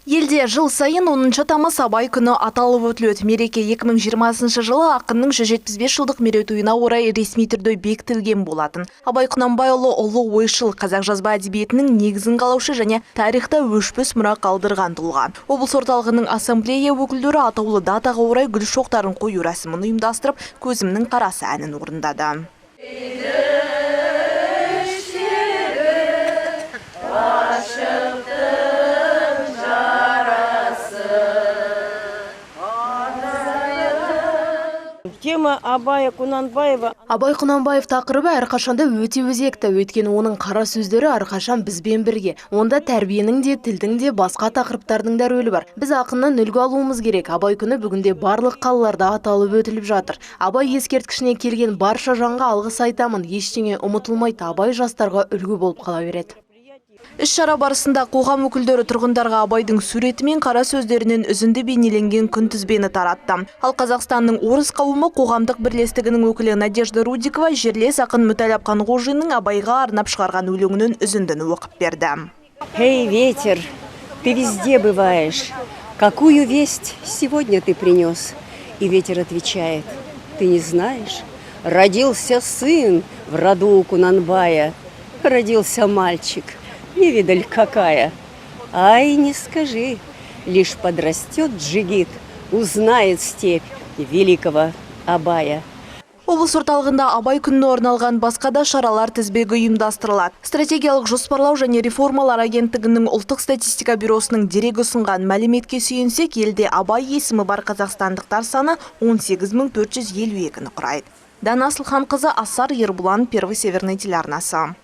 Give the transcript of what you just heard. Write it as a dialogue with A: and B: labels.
A: Елде жыл сайын 10 тамыз Абай күні аталып өтіледі. Мереке 2020 жылы ақынның 175 жылдық мерейтойына орай ресми түрде бекітілген болатын. Абай Құнанбайұлы ұлы ойшыл, қазақ жазба әдебиетінің негізін қалаушы және тарихта өшпес мұра қалдырған тұлға. Облыс орталығының ассамблея өкілдері атаулы датаға орай гүл шоқтарын қою рәсімін ұйымдастырып, «Көзімнің қарасы» әнін орындады.
B: Тема Абая Кунанбаева.
C: Абай Құнанбаев тақырыбы әрқашанда өте өзекті, өйткені оның қара сөздері әрқашан бізбен бірге. Онда тәрбиенің де, тілдің де, басқа тақырыптардың да рөлі бар. Біз ақыннан үлгі алуымыз керек. Абай күні бүгінде барлық қалаларда аталып өтіліп жатыр. Абай ескерткішіне келген барша жанға алғыс айтамын. Ештеңе ұмытылмайды. Абай жастарға үлгі болып қала береді.
A: Іс-шара барысында қоғам өкілдері тұрғындарға Абайдың суреті мен қара сөздерінен үзінді бейнеленген күнтізбені таратты. Ал Қазақстанның орыс қауымы қоғамдық бірлестігінің өкілі Надежда Рудикова жерлес ақын Мүтәлләп Қанғожиннің Абайға арнап шығарған өлеңінен үзіндіні оқып берді.
D: Эй, ветер, ты везде бываешь. Какую весть сегодня ты принес? И ветер отвечает: ты не знаешь? Родился сын в роду у Кунанбая, родился мальчик. Невидаль какая! Ай, не скажи, лишь подрастет джигит, узнает степь великого Абая.
A: Облыс орталығында Абай күніне арналған басқа да шаралар тізбегі ұйымдастырылады. Стратегиялық жоспарлау және реформалар агенттігінің ұлттық статистика бюросының дерегі ұсынған мәліметке сүйенсек, елде Абай есімі бар қазақстандықтар саны 18 452-ні құрайды. Дана Асылханқызы, Асар Ербұлан, Первый Северный телеарнасы.